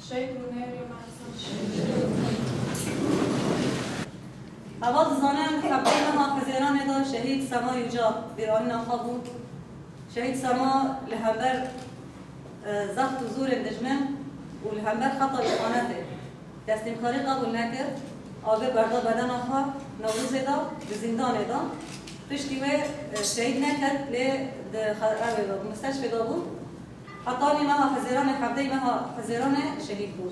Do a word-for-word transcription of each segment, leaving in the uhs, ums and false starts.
Şehîd Rûneyê Rêmexsan. Heval dizanin, heftê meha Hezêranê de şehîd Sema Yücel bîranîna xwe bû. Şehîd Sema li hember, e, zext û zorên dijmin û li hember xeta îhanetê teslîmkarî qebûl nekir. Agir berda bedena xwe Newrozê de, di zîndanê de. Piştî wê, e, şehîd neket, lê di xe-, ew ê de, di misteshfê de bû. Hetanî meha Hezêranê, hevdeyê meha Hezêranê şehîd bû.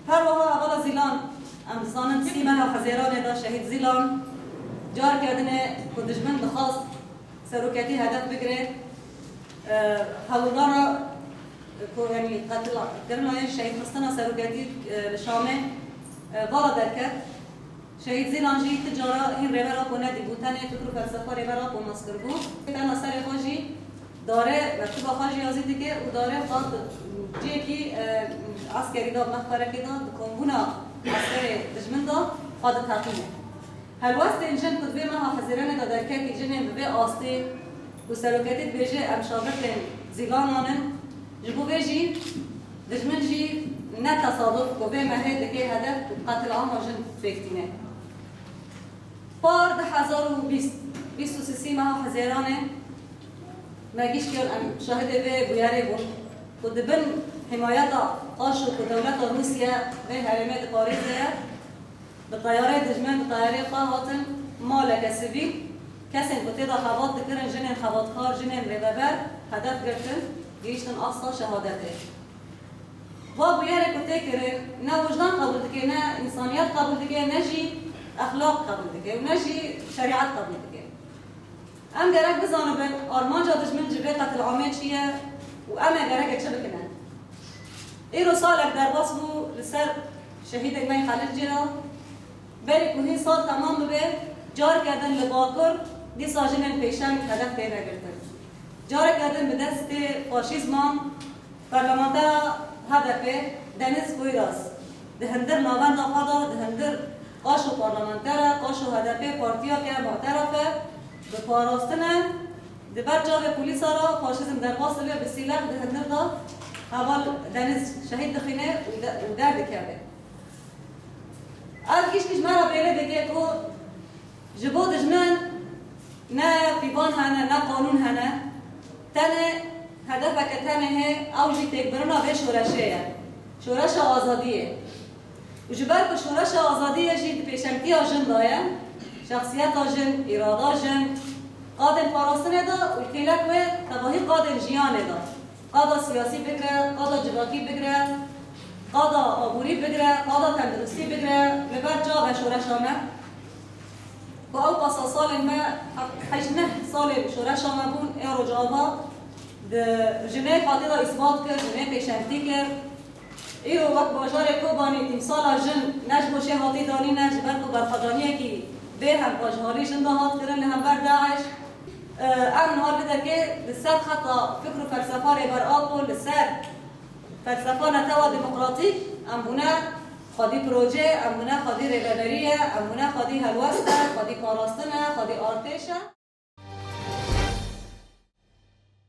Her wiha hevala Zîlan, em dizanin sî meha Hezêranê de şehîd Zîlan, careke din e ku dijmin dixwast seroketî hedef bigire, e, hewldana ku, yanî, qetil kirina yên şehîdxistina seroketî, e, li Şamê, e, vala derket. Şehîd Zîlan jî ti cara hîn Rêber Apo nedîbû, tenê fikr û felsefa Rêber Apo nas kiribû. Tena serê xwe jî dare, mektuba xwe jî yazî dike û dare xwe di cihekî, e, eskerî de, mexferekê de, di kombûna eskerê dijmin de xwe diteqîne. Helwestên jin ku di vê meha Hezîranê de derketî, jinên bi vê astê ku seroketî dibêje em şagirtên Zîlanan in, ji bo vê jî dijmin jî ne tesaduf ku vê mehê dike hedef û qetilama jin fêk tîne. Par du hezar û bîst, bîst û sisî meha Hezêranê me gişt kirin, em şahidê vê bûyerê bûn ku di bin himayeta qaşo ku dewleta Rûsye vê herêmê diparêze ye, bi teyarê dijmin, bi teyarê xwe hatin maleke sivîl, kesên ku tê de xebat dikirin, jinên xebatkar, jinên rêveber hedef girtin, gihîştin asta şehadetê. Va bûyerê ku tê kirin, ne wijdan qebûl dike, ne însaniyet qebûl dike, ne jî exlaq qebûl dike û ne jî şerîet qebûl dike. Em gerek bizanibin armanca dijmin ji vê qetilamê çi ye û em ê gereke çi bikine. Îro salek derbas bû li ser şehîdên me yê Xelîl Cîran. Berî ku hîn sal temam bibe, careke din li Bakur dîsa jinên pêşeng hedef têne girtin. Careke din bi destê faşîzman Parlamentera H D P Deniz Poyraz di hundir navenda xwe de, di hundir qaşo parlamentera, qaşo H D P partiyeke mu'teref e, bi parastine di ber çavê polîsa re faşîzm derbas dibe, bi sîleh di hundir de heval Deniz şehîd dixîne û de-, û derdikeve. Ev giştî ji me re bêle dike ku ji bo dijmin ne pîvan hene, ne qanûn hene. Tenê hedefeke tenê heye, ew jî têkbirina vê şoreşê ye. Şoreşa azadiyê. Û ji ber ku şoreşa azadiyê jî di pêşengtiya jin de ye, şexsiyeta jin, îrada jin, qadên parastinê de û kêlek wê tevahî qadên jiyanê de. Qada siyasî bigre, qada civakî bigre, qada aborî bigre, qada tenduristî bigre, li ber çav e şoreşa me. Ku ew pasa salên me, heşt neh salên şoreşa me bûn, ê Rojava di jinê hatê de îsbat kir, jinê pêşengtî kir. Îro wek bajarê Kobanî tîmsala jin ne ji bo şêhatî danî ne, ji ber ku berxwedaniyekî bêhempa ji alî jin de hat kirin li hember DAIŞ. Em niha vê derkê li ser xeta fikr û felsefa Rêber Apo, li ser felsefa netewa demokratîk, em bûne xwedî proje, em bûne xwedî rêveberî ye, em bûne xwedî helwest e, xwedî parastin e, xwedî artêş e.